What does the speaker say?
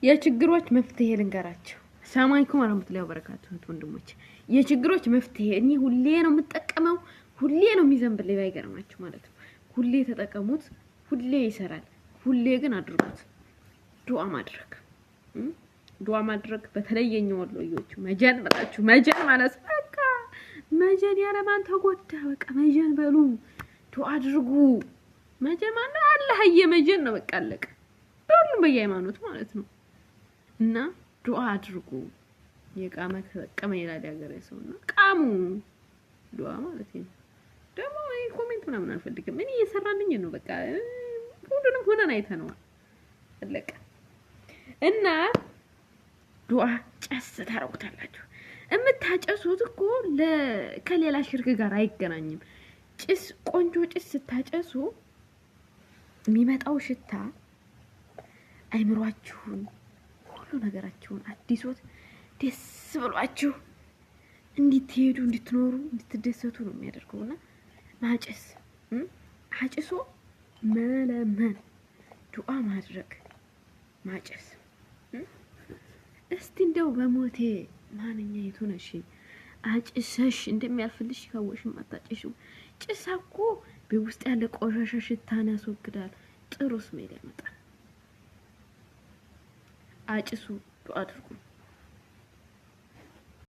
የችግሮች መፍትሄ ልንገራቸው። ሰላም አለይኩም ወራህመቱላሂ ወበረካቱ ወንድሞች፣ የችግሮች መፍትሄ እኔ ሁሌ ነው የምጠቀመው፣ ሁሌ ነው የሚዘንብልኝ። ባይገርማችሁ ማለት ነው። ሁሌ ተጠቀሙት፣ ሁሌ ይሰራል። ሁሌ ግን አድርጉት። ዱዓ ማድረግ፣ ዱዓ ማድረግ በተለይ የኛ ወሎዮቹ መጀን በላችሁ፣ መጀን ማለት በቃ መጀን ያለማን ተጎዳ። በቃ መጀን በሉ፣ ዱዓ አድርጉ። መጀን ማለት አላህዬ መጀን ነው። በቃ አለቀ። በሁሉም በየሃይማኖቱ ማለት ነው። እና ዱዓ አድርጉ። የቃመ ተጠቀመ ይላል ያገሬ ሰው። እና ቃሙ ዱዓ ማለት ነው። ደግሞ እኔ comment ምናምን አልፈልግም። እኔ እየሰራልኝ ነው። በቃ ሁሉንም ሆነን አይተነዋል። አለቀ። እና ዱዓ ጨስ ታረጉታላችሁ። የምታጨሱት እኮ ከሌላ ሽርክ ጋር አይገናኝም። ጭስ፣ ቆንጆ ጭስ ስታጨሱ የሚመጣው ሽታ አይምሯችሁን ሁሉ ነገራችሁን አዲሶት ደስ ብሏችሁ እንድትሄዱ፣ እንድትኖሩ፣ እንድትደሰቱ ነው የሚያደርገው። እና ማጨስ፣ አጭሶ መለመን፣ ዱዓ ማድረግ፣ ማጨስ። እስቲ እንደው በሞቴ ማንኛይቱ ነሽ አጭሰሽ እንደሚያልፍልሽ ካወቅሽ አታጭሺው? ጭሳ እኮ ቤት ውስጥ ያለ ቆሻሻ ሽታን ያስወግዳል፣ ጥሩ smell ያመጣል። አጭሱ፣ ዱዓ አድርጉ።